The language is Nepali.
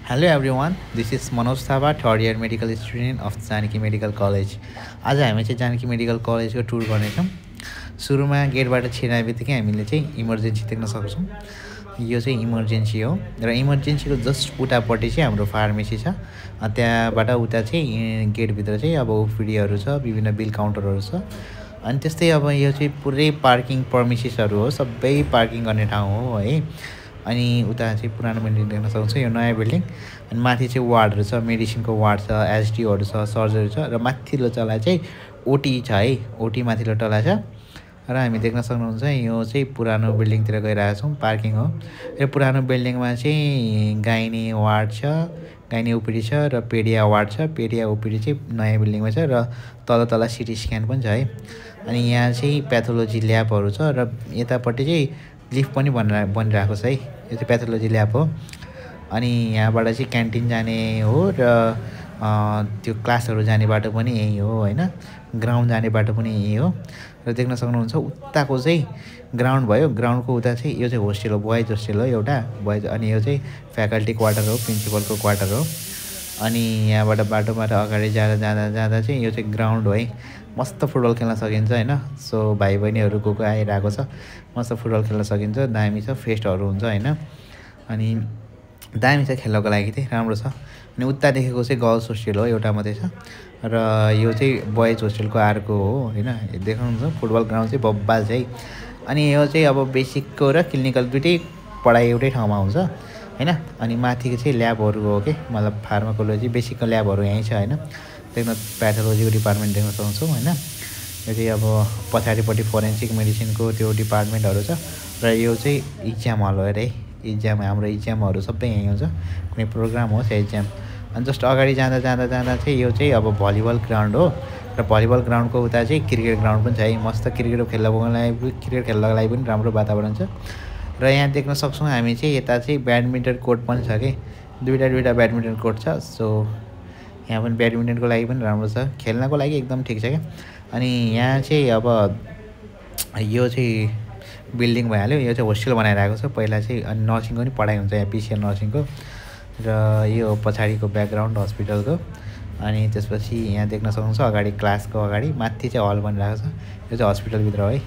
Hello everyone, this is Manoj Thapa, third year medical student of Janaki Medical College. आज हामी चाहिँ जानकी मेडिकल कलेजको टुर गर्नेछौँ। सुरुमा गेटबाट छिर्ने बित्तिकै हामीले चाहिँ इमर्जेन्सी देख्न सक्छौँ। यो चाहिँ इमर्जेन्सी हो र इमर्जेन्सीको जस्ट उतापट्टि चाहिँ हाम्रो फार्मेसी छ। त्यहाँबाट उता चाहिँ गेटभित्र चाहिँ अब ओपिडीहरू छ, विभिन्न बिल काउन्टरहरू छ। अनि त्यस्तै अब यो चाहिँ पुरै पार्किङ पर्मिसेसहरू हो, सबै पार्किङ गर्ने ठाउँ हो है। अनि उता चाहिँ पुरानो बिल्डिङ देख्न सक्छौँ, यो नयाँ बिल्डिङ। अनि माथि चाहिँ वार्डहरू छ, मेडिसिनको वार्ड छ, एसडीओहरू छ, सर्जरी छ र माथिल्लो तला चाहिँ ओटी छ है, ओटी माथिल्लो तला छ। र हामी देख्न सक्नुहुन्छ यो चाहिँ पुरानो बिल्डिङतिर गइरहेको छौँ, पार्किङ हो। यो पुरानो बिल्डिङमा चाहिँ गाइनी वार्ड छ, गाइनी ओपिडी छ र पेडिया वार्ड छ। पेडिया ओपिडी चाहिँ नयाँ बिल्डिङमा छ र तल सिटी स्क्यान पनि छ है। अनि यहाँ चाहिँ प्याथोलोजी ल्याबहरू छ र यतापट्टि चाहिँ लिफ्ट पनि बनिरहेको छ है। यो चाहिँ प्याथोलोजी ल्याब हो। अनि यहाँबाट चाहिँ क्यान्टिन जाने हो र त्यो क्लासहरू जाने बाटो पनि यही हो होइन। ग्राउन्ड जाने बाटो पनि यही हो। र देख्न सक्नुहुन्छ उताको चाहिँ ग्राउन्ड भयो, ग्राउन्डको उता चाहिँ यो चाहिँ होस्टेल हो, बोइज होस्टेल हो एउटा बोइज। अनि यो चाहिँ फ्याकल्टी क्वार्टर हो, प्रिन्सिपलको क्वार्टर हो। अनि यहाँबाट बाटोबाट अगाडि जाँदा चाहिँ यो चाहिँ ग्राउन्ड हो है। मस्त फुटबल खेल्न सकिन्छ होइन। सो भाइ बहिनीहरू को आइरहेको छ, मस्त फुटबल खेल्न सकिन्छ, दामी छ, फेस्टहरू हुन्छ होइन। अनि दामी छ खेल्नको लागि चाहिँ राम्रो छ। अनि उता देखेको चाहिँ गर्ल्स होस्टेल हो, एउटा मात्रै छ। र यो चाहिँ बोइज होस्टेलको अर्को हो होइन। देख्नुहुन्छ फुटबल ग्राउन्ड चाहिँ बब्बाल छ है। अनि यो चाहिँ अब बेसिकको र क्लिनिकल दुइटै पढाइ एउटै ठाउँमा हुन्छ होइन। अनि माथिको चाहिँ ल्याबहरू हो कि, मतलब फार्माकोलोजी बेसिकको ल्याबहरू यहीँ छ होइन। देख्न प्याथोलोजीको डिपार्टमेन्ट देख्न सक्छौँ होइन। यो चाहिँ अब पछाडिपट्टि फोरेन्सिक मेडिसिनको त्यो डिपार्टमेन्टहरू छ। र यो चाहिँ इक्जाम हल हो अरे, इक्जाम हाम्रो इक्जामहरू सबै यहीँ हुन्छ, कुनै प्रोग्राम होस् या इक्जाम। अनि जस्ट अगाडि जाँदा चाहिँ यो चाहिँ अब भलिबल ग्राउन्ड हो। र भलिबल ग्राउन्डको उता चाहिँ क्रिकेट ग्राउन्ड पनि छ है। मस्त क्रिकेट खेल्नको लागि पनि राम्रो वातावरण छ। र यहाँ देख्न सक्छौँ हामी चाहिँ यता चाहिँ ब्याडमिन्टन कोर्ट पनि छ कि, दुईवटा ब्याडमिन्टन कोर्ट छ। सो यहाँ पनि ब्याडमिन्टनको लागि पनि राम्रो छ, खेल्नको लागि एकदम ठिक छ क्या। अनि यहाँ चाहिँ अब यो चाहिँ बिल्डिङ भइहाल्यो, यो चाहिँ होस्टेल बनाइरहेको छ पहिला चाहिँ। अनि नर्सिङको पनि पढाइ हुन्छ यहाँ, पिसिएल नर्सिङको। र यो पछाडिको ब्याकग्राउन्ड हस्पिटलको। अनि त्यसपछि यहाँ देख्न सक्नुहुन्छ अगाडि क्लासको अगाडि माथि चाहिँ हल बनिरहेको छ, यो चाहिँ हस्पिटलभित्र हो है।